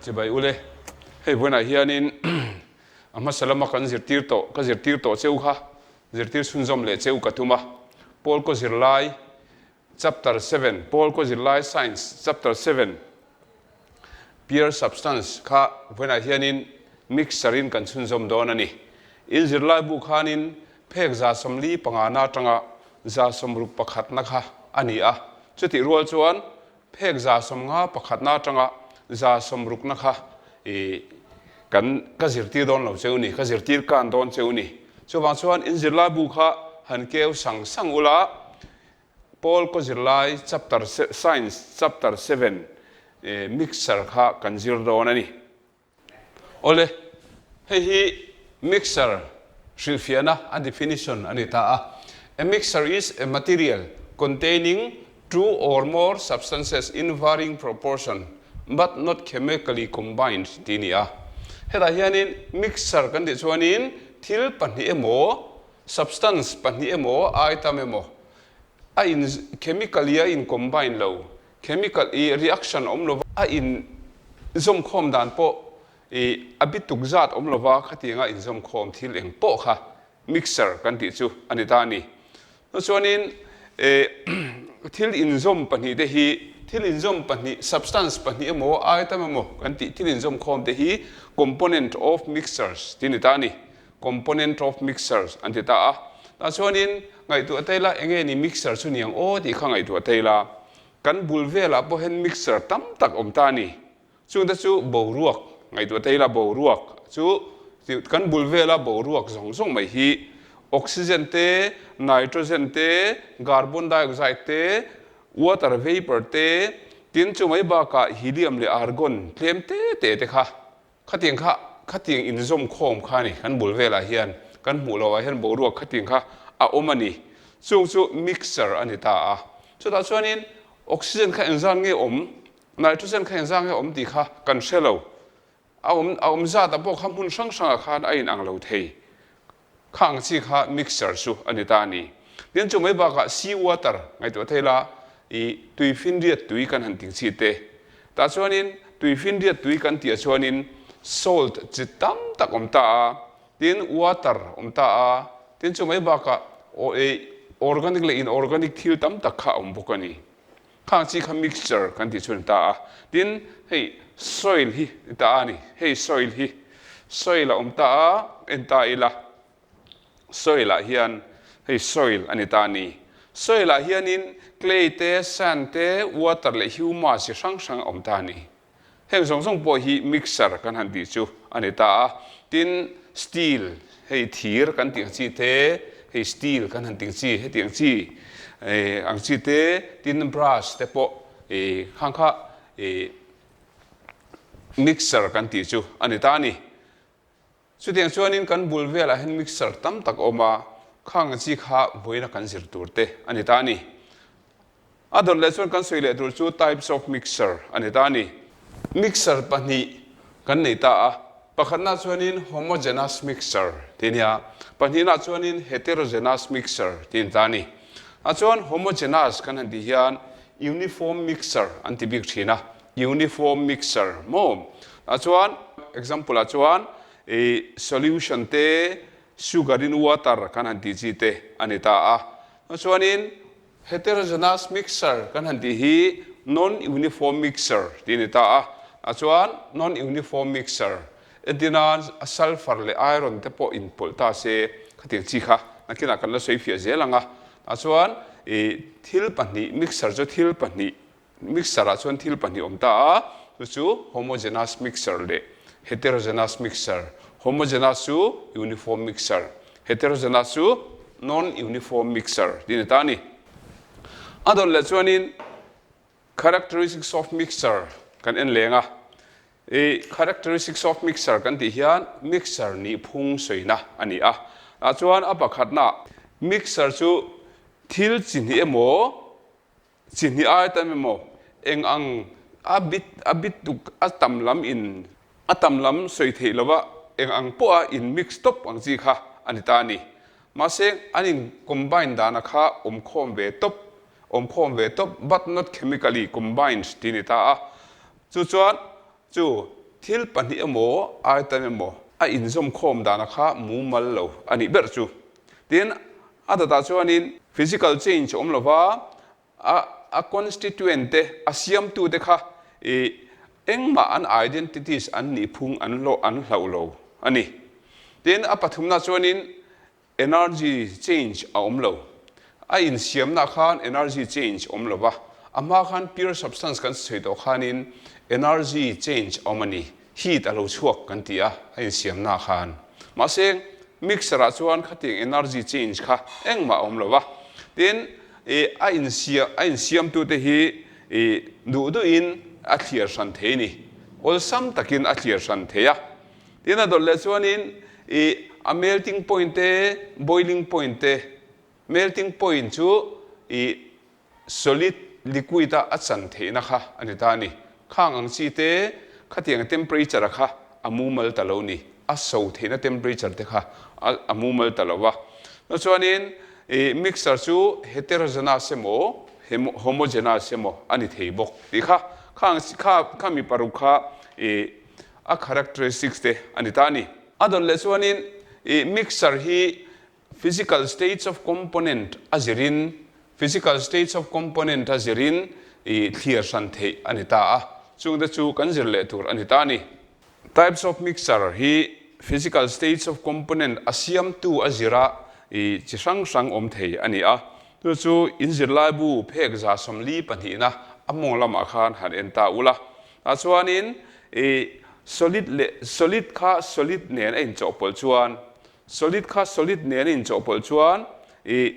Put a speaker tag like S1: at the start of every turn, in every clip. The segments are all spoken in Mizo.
S1: Chibai ule, hei vawiinah hianin a hmasa lama kan zirtir tawh, ka zirtir tawh cheu kha zirtir chhunzawm leh cheu ka tum a. Paul kaw zirlai chapter seven, Paul kaw zirlai science chapter seven pure substance kha vawiinah hianin mixture in kan chhunzawm dawn a ni. In zirlai bu khanin phek 45 na atanga 61 na kha a ni a. Chutih rual chuan phek 51 na atanga 60 na kha i kan ka zirtir dawn lo cheu ni, ka zirtir kan dawn cheu ni. Chuvang chuan in zirlai bu kha han keu sang sang ula, Paul kaw zirlai chapter science chapter seven mixture kha kan zir dawn a ni. Awle, hei hi mixture hrilhfiahna a definition a ni ta a. A mixture is a material containing two or more substances in varying proportion but not chemically combined tih a ni a. Hetah hianin mixture kan tih chuanin thil pahnih emaw, substance pahnih emaw, item emaw a in chemically a in combine lo Chemical i reaction awm lova a in zawmkhawm dan pawh i a bituk zat awm lova khatianga in zawmkhawm thil eng pawh kha mixer kan tih chu a ni ta a ni. Chuanin thil inzawm pahnih te hi thil inzawm pahnih substance pahnih emaw item emaw kan tih thil inzawmkhawm te hi component of mixers tih a ni ta a ni. Component of mixers an ti ta a. Tah chuanin ngaihtuah ta ila enge ni mixer chu ni ang aw tih kha ngaihtuah ta ila. Kan bul velah pawh hian mixer tam tak awm ta a ni. Chungte chu boruak ngaihtuah ta ila boruak chu kan bul vela boruak zawng zawng mai hi oxygen te, nitrogen te, carbon dioxide te, water vapour te, tin chu mai bakah helium leh argon tlem te te te kha Khatiang kha, khatiang inzawm khawm kha a ni, kan bul velah hian, kan hmuh lohah hian boruak khatiang kha a awm a ni. Chung chu mixture a ni ta a. Chutah chuanin oxygen kha engzan nge awm, nitrogen kha engzan nge awm tih kha kan hre lo. A awm, a awm zatah pawh kha hmun hrang hrangah khan a inang lo thei. Kha ang chi kha mixture chu a ni ta a ni. Tin chu mai bakah sea water ngaihtuah thei la i tuifinriat tui kan han ting chi te. Tah chuanin tuifinriat tui kan tih ah chuanin salt chi tam tak awm ta a, tin water awm ta a, tin chu mai bakah organic leh inorganic thil tam tak kha a awm bawk a ni. Khang chi kha mixture kan tih chu a ni ta a. Tin, hei soil hi ni ta a ni. Hei soil hi soil a awm ta a, en ta ila soil ah hian hei soil a ni ta a ni. Soil ah hianin clay te, sand te, water leh humus chi hrang hrang a awm ta a ni. Heng zawng zawng pawh hi mixer kan han tih chu a ni ta a. Tin, steel, hei thir kan tih ang chi te, hei steel kan han tih ang chi, heti ang chi ang chi te, tin brush te pawh khang kha mixer kan tih chu a ni ta a ni. Chutiang chuanin kan bul velah hian mixer tam tak a awm a, khang chi kha vawiina kan zir tur te a ni ta a ni. A dawt leh chuan kan sawi leh tur chu types of mixer a ni ta a ni. Mixer pahnih kan nei ta a, pakhatna chuanin homogeneous mixer tih a ni a, pahnihna chuanin heterogeneous mixer tih a ni ta a ni. Ah chuan homogeneous kan han tih hian uniform mixer an ti bik thin a, uniform mixer maw? Ah chuan example ah chuan ih solution te sugar in water kan han tih chi te a ni ta a. Chuanin Heterogeneous mixture kan han tih hi non-uniform mixture tih a ni ta a, ah chuan non-uniform mixture entir nan sulphur leh iron te pawh inpawlh ta se khatiang chi kha nakinah kan la sawi fiah zel ang a, ah chuan ih thil pahnih mixture chu thil pahnih mixture ah chuan thil pahnih awm ta a, chu chu homogeneous mixture leh heterogeneous mixture. Homogeneous chu uniform mixture, heterogeneous chu non-uniform mixture tih a ni ta a ni. A dawt leh chuanin characteristics of mixture kan en leng a, i characteristics of mixture kan tih hian mixture nihphung sawina a ni a. Tah chuan a pakhatnaah mixture chu thil chi hnih emaw Chi hnih ai tam emaw eng ang a bit a bit tuk a tam lam in a tam lam sawi theih lova eng ang pawh a in mix tawp ang chi kha a ni ta a ni. Mahse an in combine dana kha awm khawm ve tawp awm khawm ve tawp but not chemically combined tih a ni ta a. Chu chuan chu. Thil pahnih emaw, item emaw a inzawmkhawm dana kha mumal lo a nih ber chu. Tin, a dawtah chuanin physical change awm lova a a constituent te, a siamtute kha ih engmah an identities an nihphung an hlawh an hlauh lo a ni. Tin, a pathumna chuanin Energy change a awm lo. A insiamna khan energy change awm lo va, a hma khan pure substance kan sawi tawh khanin energy change a awm a ni, heat a lo chhuak kan ti a, a insiamna khan. Mahse, mixer ah chuan khatiang energy change kha engmah a awm lo va. Tin, ih a insiam a insiamtute hi ih duh duhin a thliar hran thei a ni. Awlsam takin a thliar hran thei a. Tin a dawlh leh chuanin ih a melting point te, boiling point te, melting point chu ih solid liquid a a chan theihna kha a ni ta a ni. Khang ang chi te khatiang temperature a kha a mumal ta lo ni, a so theihna temperature te kha a a mumal ta lo va. Chuanin ih mixer chu heterogeneous emaw homogeneous emaw a ni thei bawk tih kha khang kha khami paruk kha ih A characteristics te a ni ta a ni. A dawn leh chuanin ih mixer hi physical states of component a zirin physical states of component a zirin ih thlir hran theih a ni ta a, chungte chu kan zir leh tur a ni ta a ni. Types of mixer hi physical states of component a siamtu a zira ih chi hrang hrang awm thei a ni a, chu chu in zirlaibu phek 42na a mawng lamah khan han en ta ula. Tah chuanin i solid leh solid kha solid nen a inchawhpawlh chuan solid kha solid nen a inchawhpawlh chuan i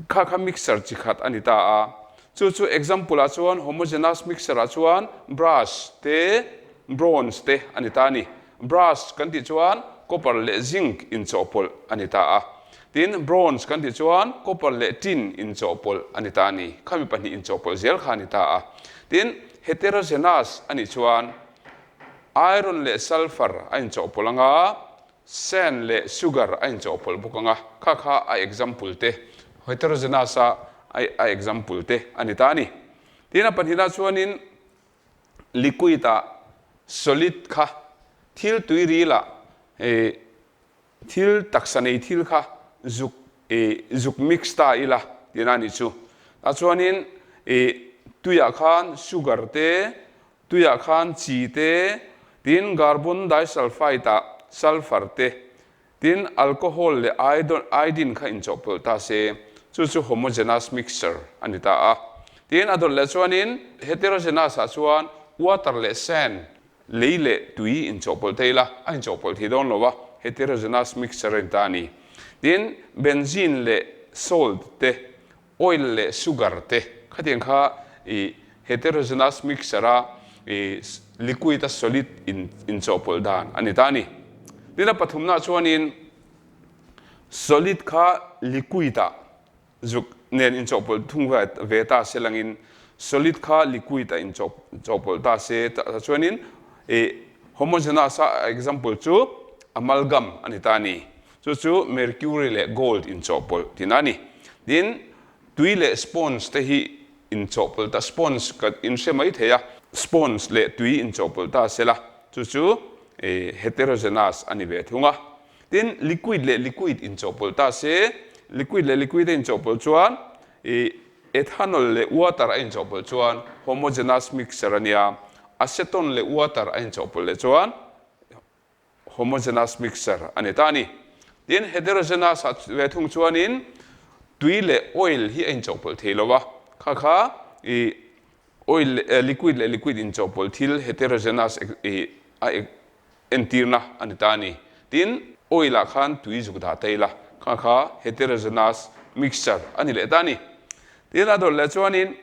S1: kha kha mixer chi khat a ni ta a. Chu chu example ah chuan homogeneous mixer ah chuan brass te bronze te a ni ta a ni. Brass kan tih chuan copper leh zinc inchawhpawlh a ni ta a. Tin, bronze kan tih chuan copper leh tin inchawhpawlh a ni ta a ni. Khami pahnih inchawhpawlh zel kha a ni ta a. Tin, heterogeneous a nih chuan iron leh sulphur a inchawhpawlh ang a, sand leh sugar a inchawhpawlh bawk ang a. Kha kha a example te, heterogeneous a a example te a ni ta a ni. Tin, a pahnihna chuanin liquid ah solid kha thil tui ril ah thil taksa nei thil kha zuk zuk mix ta ila tihna a nih chu. Tah chuanin tuiah khan sugar te, tuiah khan chi te, tin carbon disulfide ah sulfur te Tin, alcohol leh iodine kha inchawhpawlh ta se, chu chu homogeneous mixture a ni ta a. Tin, a dawt leh chuanin heterogeneous ah chuan water leh sand, lei leh tui inchawhpawlh thei ila, a inchawhpawlh thei dawn lo a, heterogeneous mixture a ni ta a ni. Tin, benzene leh salt te, oil leh sugar te khatiang kha ih heterogeneous mixture a ih liquid a solid in inchawhpawlh dan a ni ta a ni. Tin a pathumna chuanin solid kha liquid ah zuk nen inchawhpawlh thung ve ve ta se langin solid kha liquid ah inchawh chawhpawlh ta se tah chuanin ih homogeneous a example chu amalgam a ni ta a ni. Chu chu mercury leh gold inchawhpawlh tihna a ni. Tin, tui leh sponge te hi inchawhpawlh ta, sponge ka inhre mai thei a, sponge leh tui inchawhpawlh ta se la, chu chu heterogeneous a ni ve thung a. Tin, liquid leh liquid inchawhpawlh ta se, liquid leh liquid a inchawhpawlh chuan ethanol leh water a inchawhpawlh chuan homogeneous mixture a nia, acetone leh water a inchawhpawlh leh chuan Homogeneous mixture a ni ta a ni. Tin, heterogeneous ah ve thung chuanin tui leh oil hi a inchawhpawlh thei lo a, kha kha i oil leh liquid leh liquid inchawhpawlh thil heterogeneous i a entirna a ni ta a ni. Tin, oil ah khan tui zuk dah ta ila, kha kha heterogeneous mixture a ni leh ta a ni. Tin, a dawlh leh chuanin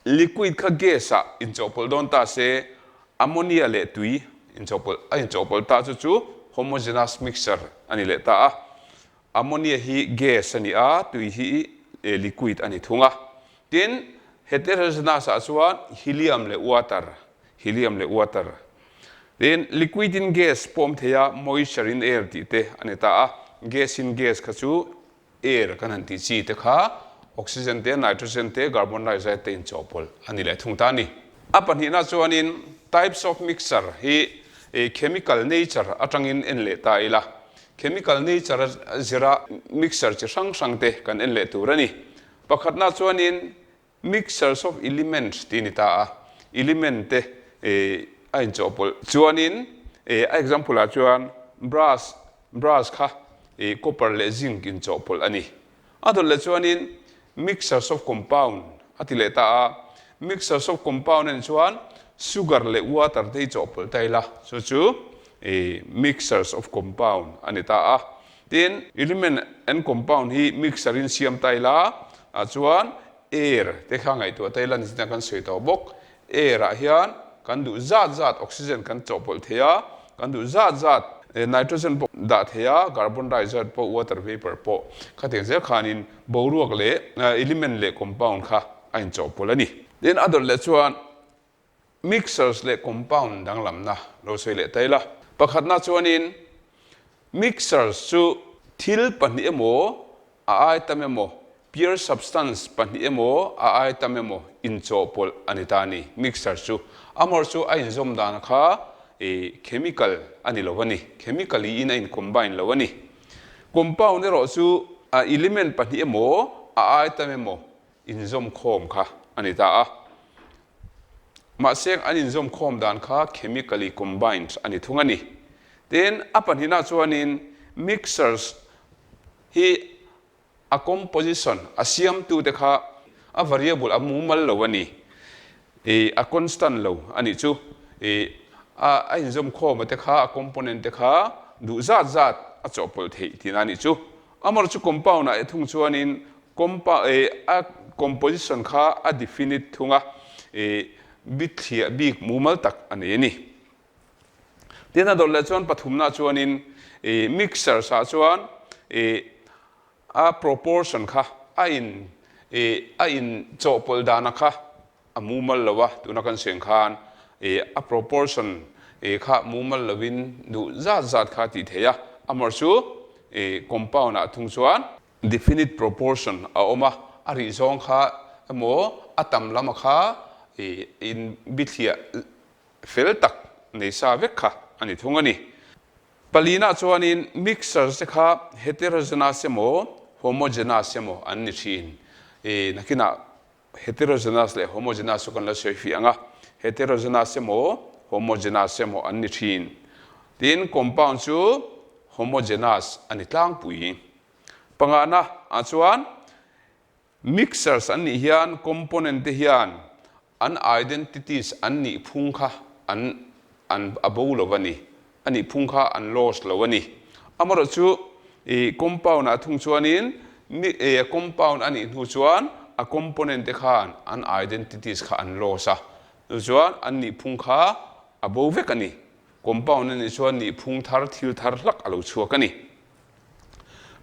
S1: Liquid kha gas ah inchawhpawlh dawn ta se, ammonia leh tui inchawhpawlh a inchawhpawlh ta chu chu homogeneous mixture a ni leh ta a. Ammonia hi gas a ni a, tui hi liquid a ni thung a. Tin, heterogeneous ah chuan helium leh water, helium leh water. Tin, liquid in gas pawh awm thei a, moisture in air tih te a ni ta a. Gas in gas kha chu Air kan han tih chi te kha oxygen te, nitrogen te, carbon dioxide te inchawhpawlh a ni leh thung ta a ni. A pahnihna chuanin Types of mixture hi chemical nature atangin en leh ta ila. Chemical nature zira mixture chi hrang hrang te kan en leh tur a ni. Pakhatna chuanin mixtures of elements tih a ni ta a, element te a inchawhpawlh chuanin a example ah chuan brass, brass kha copper leh zinc inchawhpawlh a ni. A dawt leh chuanin mixtures of compound a ti leh ta a, mixtures of compound a nih chuan sugar leh water te hi chawhpawlh ta ila chu chu mixtures of compound a ni ta a. Tin, element and compound hi mixture in siam ta ila ah chuan air te kha ngaihtuah ta ila nichina kan sawi tawh bawk. Air ah hian kan duh zat zat oxygen kan chawhpawlh thei a, kan duh zat zat nitrogen pawh dah thei a, carbon dioxide pawh water vapour pawh khatiang zel khanin boruak leh element leh compound kha a inchawhpawlh a ni. Tin, a dawt leh chuan mixers leh compound danglamna lo sawi leh ta ila. Pakhatna chuanin mixers chu thil pahnih emaw a ai tam emaw, pure substance pahnih emaw a ai tam emaw inchawhpawlh a ni ta a ni. Mixer chu amawr chu a inzawm dan kha ih chemical a ni lo a ni, chemically in a in combine lo a ni. Compound erawh chu a element pahnih emaw a ai tam emaw inzawm khawm kha a ni ta a. Mahse an inzawm khawm dan kha chemically combined a ni thung a ni. Tin, a pahnihna chuanin mixers hi a composition, a siamtute kha a variable, a mumal lo a ni. Ih, a constant lo a nih chu. Ih, a a inzawm khawma te kha, a component te kha duh zat zat a chawhpawlh theih tihna a nih chu. Amaherawhchu chu compound ah thung chuanin compound, ih, a composition kha a definite thung a, ih, bithliah bik mumal tak a nei a ni. Tin a dawt leh chuan pathumna chuanin ih mixers ah chuan ih a proportion kha a in ih a in chawhpawlh dana kha a mumal lo a, tuna kan sawi ang khan ih a proportion ih kha mumal lovin duh zat zat kha a tih theih a, amaherawhchu chu ih compound ah thung chuan definite proportion a awm a, a rih zawng kha emaw a tam lama kha ih in bithliah fel tak nei sa vek kha a ni thung a ni. Palina chuanin mixers te kha heterogeneous emaw homogeneous emaw an ni thin. I nakinah heterogeneous leh homogeneous chu kan la sawi fih ang a, heterogeneous emaw homogeneous emaw an ni thin. Tin, compound chu homogeneous a ni tlangpui. Pangana ah chuan Mixers an nih hian component te hian an identities an nih phung kha an an a bo lo a ni, a nih phung kha an lost lo a ni. Amaherawh chu ih compound ah thung chuanin mi eh compound a nih hnu chuan a component te khan an identities kha an lost a, chu chuan an nih phung kha a bo vek a ni. Compound a nih chuan nih phung thar thil thar hlak a lo chhuak a ni.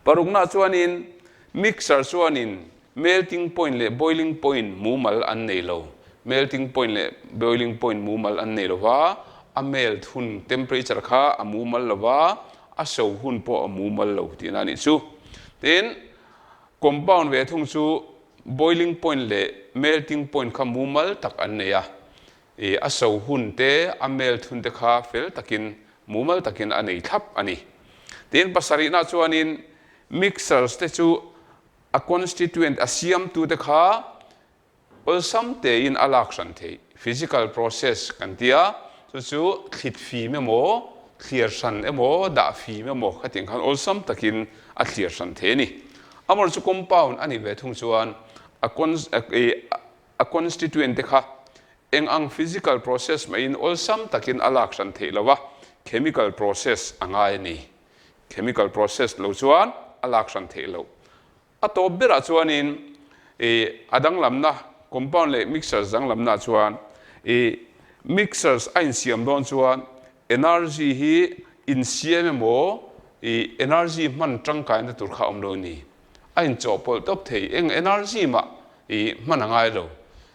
S1: Parukna chuanin mixer chuanin melting point leh boiling point mumal an nei lo. Melting point leh boiling point mumal an nei lo va, a melt hun temperature kha a mumal lo va, a so hun pawh a mumal lo tihna a nih chu. Tin, compound ve thung chu boiling point leh melting point kha mumal tak an nei a, Ih, a so hun te, a melt hun te kha fel takin, mumal takin a nei thlap a ni. Tin, pasarihna chuanin mixers te chu a constituent, a siamtu te kha awlsam tein a lak hran theih. Physical process kan ti a, chu chu thlit fim emaw, thliar hran emaw, dah fim emaw khatiang khan awlsam takin a thliar hran thei a ni. Amaherawhchu chu compound a nih ve thung chuan a A constituent te kha eng ang physical process mahin awlsam takin a lak hran theih lo a, chemical process a ngai a ni. Chemical process lo chuan a lak hran theih loh. A tawp berah chuanin ih a danglamna compound leh mixers danglamna chuan ih mixers a insiam dawn chuan energy hi insiam emaw ih energy hman tangkaina tur kha a awm lo a ni. A inchawhpawlh tawp thei. Eng energy mah i hman a ngai lo.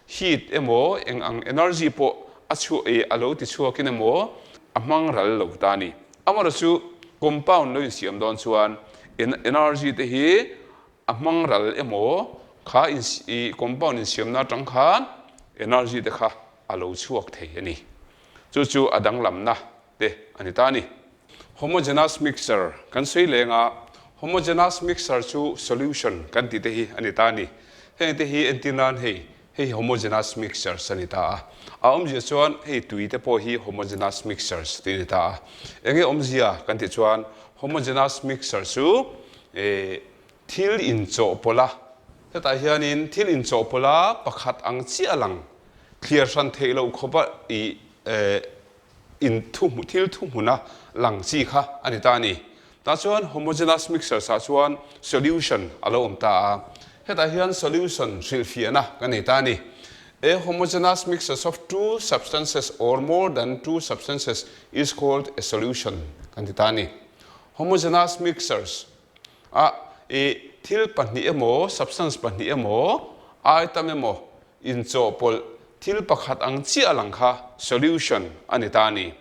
S1: Heat emaw eng ang energy pawh a chhuah i a lo ti chhuakin emaw a hmang ral lo ta a ni. Amaherawhchu chu compound lo insiam dawn chuan energy te hi a hmang ral emaw kha i compound insiamna atang khan energy te kha a lo chhuak thei a ni. Chu chu a danglamna te a ni ta a ni. Homogeneous mixture kan sawi leng a, homogeneous mixture chu solution kan tih te hi a ni ta a ni. Heng te hi entir nan hei, hei hi homogeneous mixtures a ni ta a. A awmzia chuan hei tui te pawh hi homogeneous mixtures tih a ni ta a. Enge awmzia kan tih chuan homogeneous mixture chu eh thil inchawhpawlh a, hetah hianin thil inchawhpawlh a pakhat ang chiah lang thliar hran theih loh khawpa ih eh in thu thil thuhmuna lang chi kha a ni ta a ni. Tah chuan homogeneous mixtures ah chuan solution a lo awm ta a. Hetah hian solution hrilhfiahna kan nei ta a ni. A homogeneous mixtures of two substances or more than two substances is called a solution kan ti ta a ni. Homogeneous mixtures ah i thil pahnih emaw, substance pahnih emaw, item emaw Inchawhpawlh thil pakhat ang chiah lang kha solution a ni ta a ni.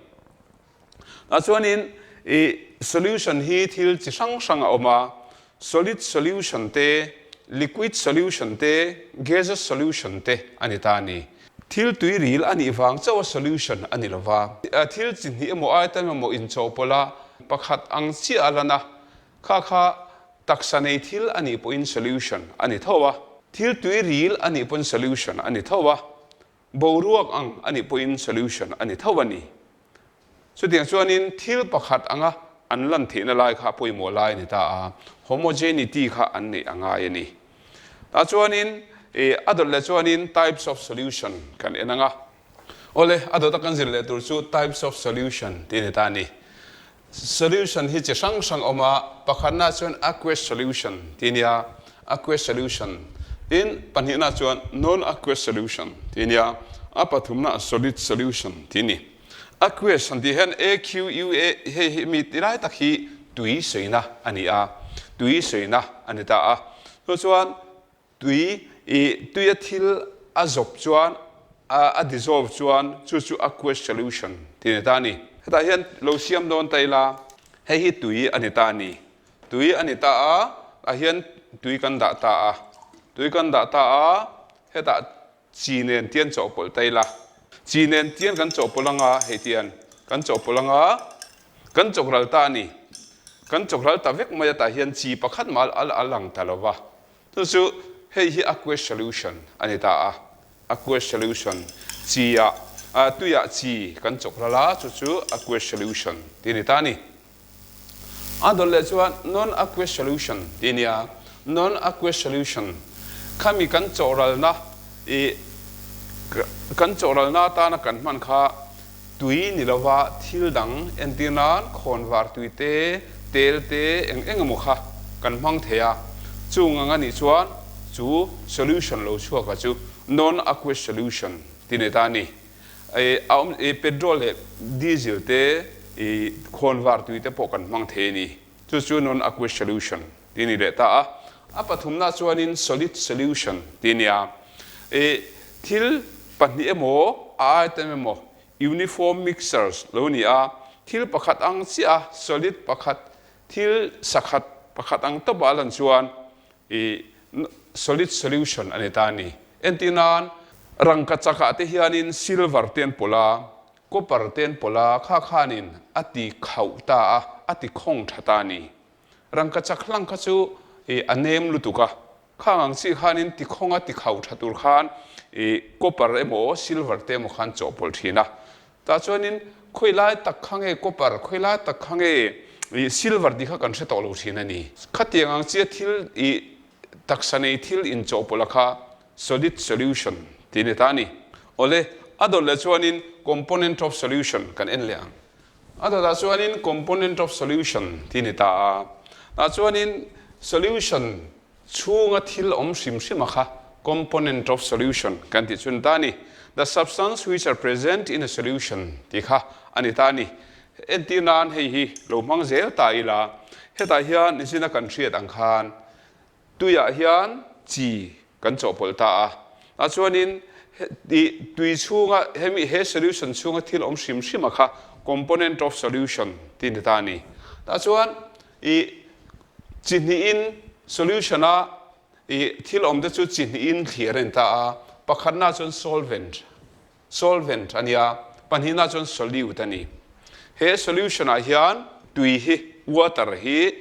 S1: Tah chuanin i solution hi thil chi hrang hrang a awm a, solid solution te, liquid solution te, gaseous solution te a ni ta a ni. Thil tui ril a nih vang chauh a solution a ni lo va. Thil chi hnih emaw item emaw inchawhpawlh a pakhat ang chiah a lan a, Kha kha taksa nei thil a nih pawhin solution a ni tho a, thil tui ril a nih pawn solution a ni tho a, boruak ang a nih pawhin solution a ni tho a ni. Chutiang chuanin thil pakhat anga an lan theihna lai kha pawimawh lai a ni ta a, homogeneity kha an neih a ngai a ni. Tah chuanin a dawt leh chuanin types of solution kan en ang a. Awle, a dawta kan zir leh tur chu types of solution tih a ni ta a ni. Solution hi chi hrang hrang awm a, pakhatna chuan aqueous solution tih a nia, aqueous solution. Tin, pahnihna chuan non-aqueous solution tih a nia, a pathumna solid solution tih a ni. Aqueous han tih hian A Q U A hei hi mi ti lai tak hi tui sawina a ni a, tui sawina a ni ta a. Chu chuan Tui i tuia thil a zawp chuan a dissolve chuan chu chu aqueous solution tih a ni ta a ni. Hetah hian lo siam dawn ta ila, hei hi tui a ni ta a ni. Tui a ni ta a, tah hian tui kan dah ta a, tui kan dah ta a, hetah chi nen tian chawhpawlh ta ila. Chi nen tian kan chawhpawlh anga hei tian kan chawhpawlh anga kan chawkral ta a ni. Kan chawkral ta vek mai a tah hian chi pakhat mah a lang ta lo va. Chu chu hei hi aqueous solution a ni ta a, aqueous solution chi ah tui ah chi kan chawk ral a, chu chu aqueous solution tih a ni ta a ni. A dawlh leh chuan non aqueous solution tih a ni a, non aqueous solution khami kan chawh ralna ih kan chawh ralna atana kan hman kha Tui ni lova thil dang entir nan khawnvar tui te, tel te eng eng emaw kha kan hmang thei a, chung ang a nih chuan chu solution lo chhuak a chu non aqueous solution ti nei ta a ni. A awm petrol leh diesel te khawnvar tui te pawh kan hmang thei a ni. Chu chu non aqueous solution ti a ni leh ta a. A pathumna chuanin solid solution ti a ni a. Thil pahnih emaw, a item emaw uniform mixtures lo ni a. Thil pakhat ang chiah a, solid pakhat, thil sakhat pakhat ang tawpah a lan chuan solid solution a ni ta a ni. Entir nan, rangkachakah te hianin silver te an pawlh a, Copper te an pawlh a, kha khanin a ti khauh ta a, a ti khawng tha ta a ni. Rangkachak hlang kha chu a nem lutuk a, khang ang chi khanin ti khawng a ti khauh tha tur khan copper emaw silver te emaw khan chawhpawlh thin a. Tah chuanin khawi lai tak kha nge copper, khawi lai tak kha nge silver tih kha kan hre tawh lo thin a ni. Khatiang ang chia thil taksa nei thil inchawhpawlh a kha Solid solution tih a ni ta a ni. Awle, a dawt leh chuanin component of solution kan en leh ang. A dawtah chuanin component of solution tih a ni ta a. Tah chuanin solution chhunga thil awm hrim hrim a kha component of solution kan tih chu a ni ta a ni. The substance which are present in a solution tih kha a ni ta a ni. Entir nan hei hi lo hmang zel ta ila, hetah hian nichina kan hriat ang khan Tuiah hian chi kan chawhpawlh ta a, tah chuanin ih tui chhunga hemi he solution chhunga thil awm hrim hrim a kha component of solution tih a ni ta a ni. Tah chuan ih chi hnihin solution a ih thil awm te chu chi hnihin thlir a ni ta a, pakhatna chuan solvent, solvent a nia. Pahnihna chuan solute a ni. He solution ah hian tui hi, water hi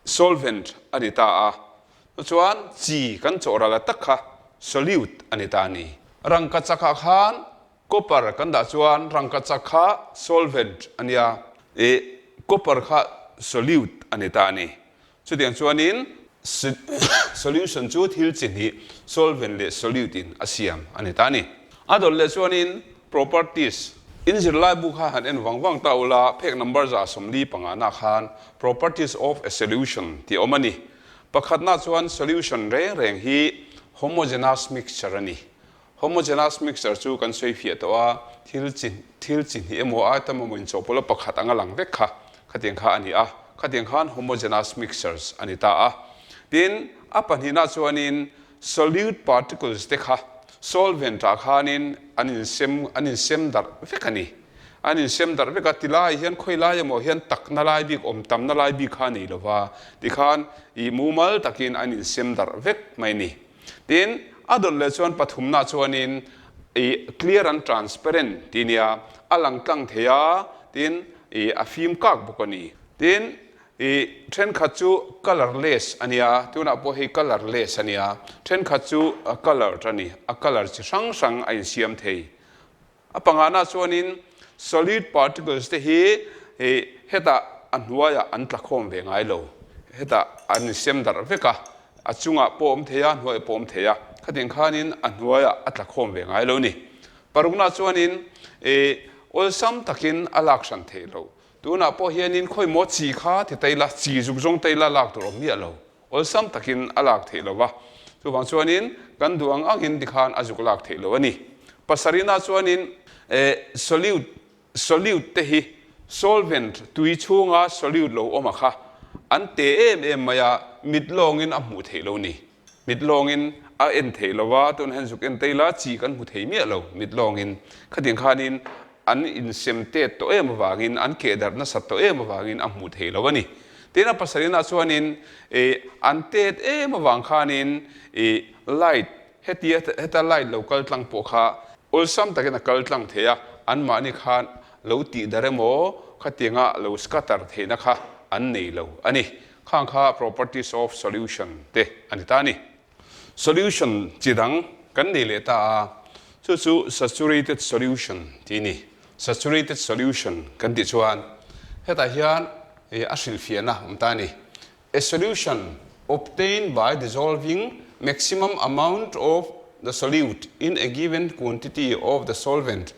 S1: solvent a ni ta a. Chuan chi kan chawh ral a tak kha solute a ni ta a ni. Rangkachak ah khan Copper kan dah chuan rangkachak kha solvent a nia, ih copper kha solute a ni ta a ni. Chutiang chuanin solution chu thil chi hnih solvent leh solute in a siam a ni ta a ni. A dawt leh chuanin properties in zirlai bu kha han en vang vang ta ula, phek number 145 na khan properties of a solution tih a awm a ni. Pakhatna chuan solution reng reng hi homogeneous mixture a ni. Homogeneous mixture chu kan sawi fiah tawh a, thil chi thil chi hnih emaw item emaw inchawhpawlh a pakhat anga lang vek kha khatiang kha a ni a, khatiang khan homogeneous mixtures a ni ta a. Tin, a pahnihna chuanin solute particles te kha solvent ah khanin an insem an insem darh vek a ni. An insem darh vek a, tilai hian khawi lai emaw hian takna lai bik awm tamna lai bik kha a nei lova, tikhan ih mumal takin an insem darh vek mai a ni. Tin, a dawt leh chuan pathumna chuanin i clear and transparent tih nia, a lang tlang thei a, tin, i a fim kak bawk a ni. Tin, i thenkhat chu colourless a nia, tunah pawh hei colourless a nia, thenkhat chu coloured a ni, a colour chi hrang hrang a insiam thei. A pangana chuanin solid particles te hi hetah a hnuaiah an tla khawm ve ngai lo. Hetah an insem darh vek a, a chungah pawh a awm thei a, hnuaiah pawh a awm thei a. Khatiang khanin a hnuaiah a tla khawm ve ngai lo ni. Parukna chuanin awlsam takin a lak hran theih loh. Tunah pawh hianin khawi maw chi kha ti ta ila, chi zuk zawng ta ila lak tur awm miah lo. Awlsam takin a lak theih lo va, chuvang chuanin kan duh ang angin tikhan a zuk lak theih lo a ni. Pasarina chuanin solute, solute te hi solvent, tui chhunga solute lo awm a kha an te em em mai a, mit lawngin a hmuh theih lo ni. Mit lawngin a en theih lo va, tunah hian zuk en teila chi kan hmu thei miah lo mit lawngin. Khatiang khanin An insem tet tawh em avangin, an keh darh nasat tawh em avangin a hmuh theih lo a ni. Tin, a pasarina chuanin ih an tet em avang khanin ih light hetia heta light lo kal tlang pawh kha awlsam takin a kal tlang thei a, anmahni khan lo tih darh emaw khatianga lo scatter theihna kha an nei lo a ni. Khang kha properties of solution te a ni ta a ni. Solution chi dang kan nei leh ta a, chu chu saturated solution tih a ni. Saturated solution kan tih chuan hetah hian a hrilhfiahna awm ta a ni. A solution obtained by dissolving maximum amount of the solute in a given quantity of the solvent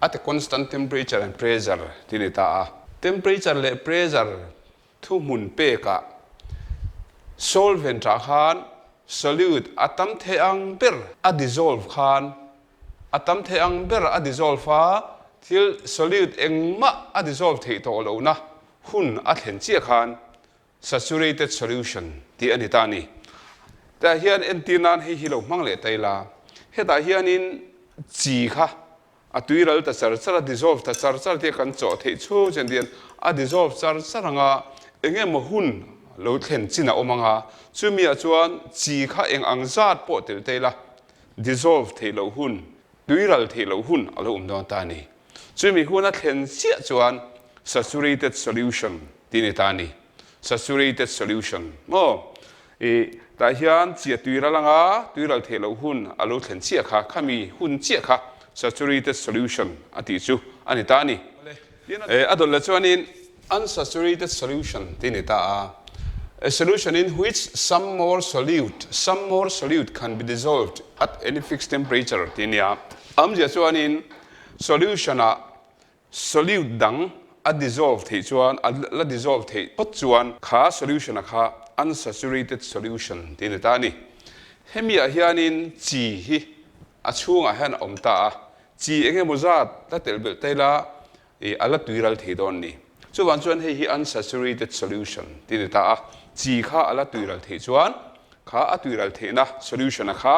S1: at a constant temperature and pressure tih a ni ta a. Temperature leh pressure Thuhmun pekah solvent ah khan solute a tam thei ang ber a dissolve khan a tam thei ang ber a dissolve a, thil solute engmah a dissolve theih tawh lohna hun a thlen chiah khan saturated solution tih a ni ta a ni. Tah hian entir nan hei hi lo hmang leh ta ila, hetah hianin chi kha A tui ral ta char char, a dissolve ta char char tia kan chawh theih chhung chen tian a dissolve char char anga eng emaw hun lo thlen chin a awm anga chumi ah chuan chi kha eng ang zat pawh telh ta ila dissolve theih loh hun, tui ral theih loh hun a lo awm dawn ta a ni. Chumi hun a thlen chiah chuan saturated solution tih a ni ta a ni. Saturated solution maw? I tah hian chiah tui ral anga tui ral theih loh hun a lo thlen chiah kha, khami hun chiah kha saturated solution a tih chu a ni ta a ni. A dawt leh chuanin unsaturated solution tih a ni ta a. A solution in which some more solute, some more solute can be dissolved at any fixed temperature tih a ni a. Awmzia chuanin solution-ah Solute dang a dissolve theih chuan, a la dissolve theih phawt chuan kha solution a kha unsaturated solution tih a ni ta a ni. Hemi ah hianin chi hi a chhungah hian a awm ta a, chi eng emaw zat la telh belh ta ila ih a la tui ral thei dawn a ni. Chuvang chuan hei hi unsaturated solution tih a ni ta a, chi kha a la tui ral theih chuan kha a tui ral theihna solution a kha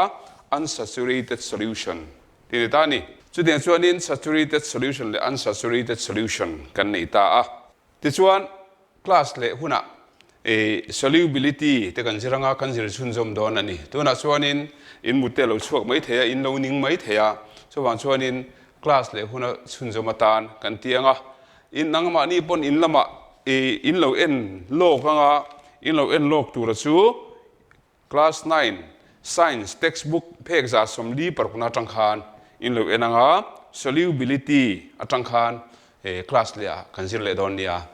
S1: unsaturated solution Ti ni ta a ni. Chutiang chuanin saturated solution leh unsaturated solution kan nei ta a. Tichuan, class leh hunah solubility te kan zir anga kan zir chhunzawm dawn a ni. Tunah chuanin in mut te a lo chhuak mai thei a, in lo ning mai thei a. Chuvang chuanin Class leh huna chhunzawm atan kan ti ang a, in nangmahni pawn in lamah in lo en lawk ang a, in lo en lawk tura chu Class 9 Science textbook phek 146na atang khan in lo en ang a, solubility atang khan class leh ah kan zir leh dawn nia.